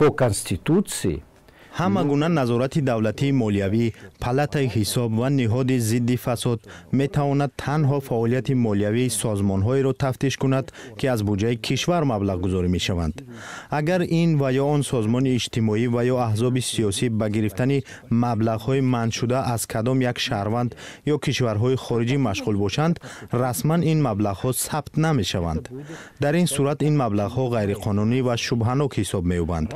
По Конституции Ҳама гуна назорати давлатии молиявӣ, палатаи ҳисоб ва ниҳоди зидди фасод метавонад танҳо фаъолияти молиявии созмонҳоеро тафтиш кунад, ки аз буҷаи кишвар маблағгузорӣ мешаванд. Агар ин ва ё он созмони иҷтимоӣ ва ё аҳзоби сиёсӣ ба гирифтани маблағҳои манъшуда аз кадом як шаҳрванд ё кишварҳои хориҷӣ машғул бошанд, расман ин маблағҳо сабт намешаванд. Дар ин сурат ин маблағҳо ғайриқонунӣ ва шубҳанок ҳисоб меёбанд.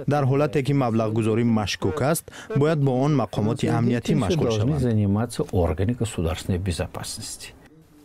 Дар ҳолате ки маблағгузорӣ машкук аст, бояд бо он мақомоти амниятӣ машғул шаванд. Заниматься органы государственной безопасности.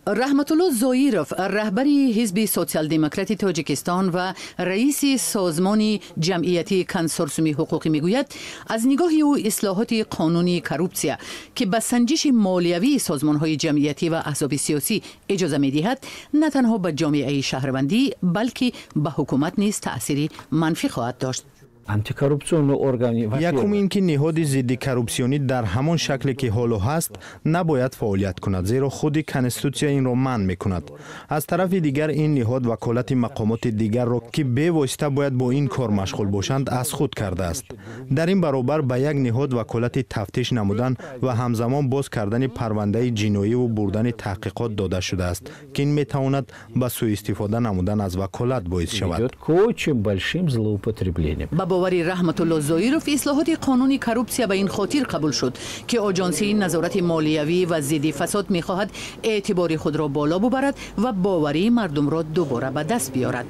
Раҳматулло Зоиров, раҳбари Ҳизби Социал-демократи Тоҷикистон ва раиси созмони ҷамъиятии Консорсиуми ҳуқуқӣ, мегӯяд, аз нигоҳи ӯ ислоҳоти қонуни коррупсия, ки ба санҷиши молиявии созмонҳои ҷамъиятӣ ва аҳзоби сиёсӣ иҷоза медиҳад, на танҳо ба ҷомеаи шаҳрвандӣ, балки ба ҳукумат низ таъсири манфӣ хоҳад дошт. Антикоррупционный орган. Якум ин ки ниҳоди зидди коррупсионӣ дар ҳамон шакле, ки ҳоло ҳаст, набояд фаъолият кунад, зеро худи конститутсия инро манъ мекунад. Аз тарафи дигар, ин ниҳод ваколати мақомоти дигарро, ки бевосита бояд бо ин кор машғул бошанд, аз худ кардааст. Дар ин баробар ба як ниҳод ваколати тафтиш намудан ва ҳамзамон боз кардани парвандаи ҷиноиву бурдани таҳқиқот дода шудааст, ки ин метавонад ба сӯистифода намудан аз ваколат боис шавад. К очень большим злоупотреблениям. Ба бовари Раҳматулло Зоиров, ислоҳоти қонуни коррупсия ба ин хотир қабул шуд, ки Оҷонсии назорати молиявӣ ва зидди фасод мехоҳад эътибори худро боло бубарад ва боварии мардумро дубора ба даст биёрад.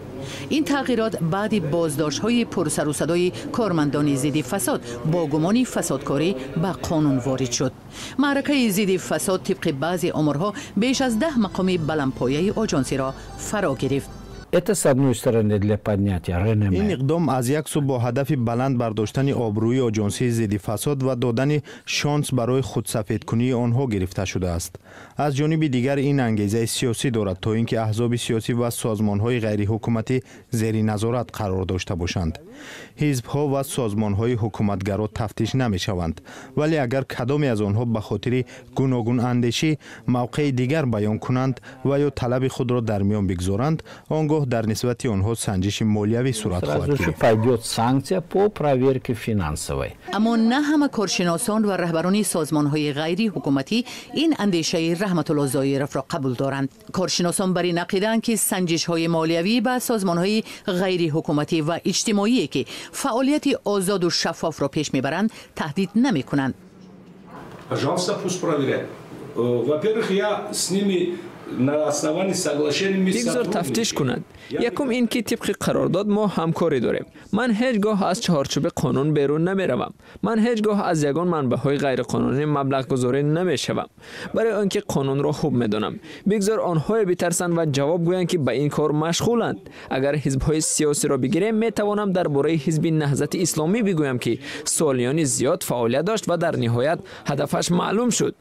Ин тағйирот баъди боздоштҳои пурсарусадои кормандони зидди фасод бо гумони фасодкорӣ ба қонун ворид шуд. Маъракаи зидди фасод тибқи баъзе оморҳо беш аз 10 мақоми баландпояи оҷонсиро фаро гирифт. Это, с одной стороны, для поднятия реноме. Ин иқдом аз як сӯ бо ҳадафи баланд бардоштани обрӯи Оҷонсии зидди фасод ва додани шонс барои худсафедкунии онҳо гирифта шудааст. Аз ҷониби дигар, ин ангезаи сиёсӣ дорад, то ин ки аҳзоби сиёсӣ ва созмонҳои ғайриҳукуматӣ зери назорат қарор дошта бошанд. Ҳизбҳо ва созмонҳои ҳукуматгаро тафтиш намешаванд, вале агар кадоме аз онҳо ба хотири гуногунандешӣ мавқеи дигар баён кунанд ва ё талаби худро дар миён бигзоранд, он гоҳ дар нисбати онҳо санҷиши молиявӣ сурат хоҳад гирифт. Пойдет санкция по проверке финансовой. Аммо на ҳама коршиносон ва раҳбарони созмонҳои ғайриҳукуматӣ ин андешаи Раҳматулло Зоировро қабул доранд. Коршиносон бар ин ақидаанд, ки санҷишҳои молиявӣ ба созмонҳои ғайриҳукуматӣ ва иҷтимоие, ки фаъолияти озоду шаффофро пеш мебаранд, таҳдид намекунанд. Пожалуйста, пусть проверяют. Во-первых, я с ними на основании соглашения Бигзор тафтиш кунанд. Якум ин ки тибқи қарордод мо ҳамкорӣ дорем. Ман ҳеҷ гоҳ аз чаҳорчӯби қонун берун намеравам. Ман ҳеҷ гоҳ аз ягон манбаъҳои ғайриқонунӣ маблағгузорӣ намешавам, барои он ки қонунро хуб медонам. Бигзор онҳое битарсанд ва ҷавоб гӯянд, ки ба ин кор машғуланд. Агар ҳизбҳои сиёсиро бигирем, метавонам дар бораи Ҳизби Наҳзати Исломӣ бигӯям, ки солиёни зиёд фаъолият дошт ва дар ниҳоят ҳадафаш маълум шуд.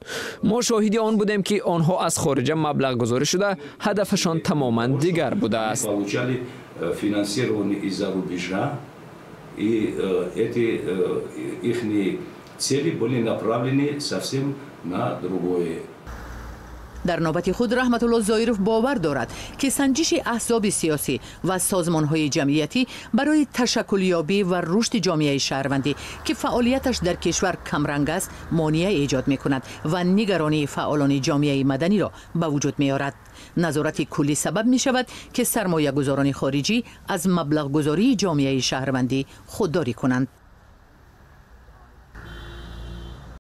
Мо шоҳиди он будем, ки онҳо аз хориҷа маблағгузорӣ шуда, ҳадафашон тамоман дигар будааст. Получали финансирование из-за рубежа, и эти их цели были направлены совсем на другое. Дар навбати худ Раҳматулло Зоиров бовар дорад, ки санҷиши аҳзоби сиёсӣ ва созмонҳои ҷамъиятӣ барои ташаккулёбӣ ва рушди ҷомеаи шаҳрвандӣ, ки фаъолияташ дар кишвар камранг аст, монеа эҷод мекунад ва нигаронии фаъолони ҷомеаи маданиро ба вуҷуд меорад. Назорати куллӣ сабаб мешавад, ки сармоягузорони хориҷӣ аз маблағгузории ҷомеаи шаҳрвандӣ худдорӣ кунанд.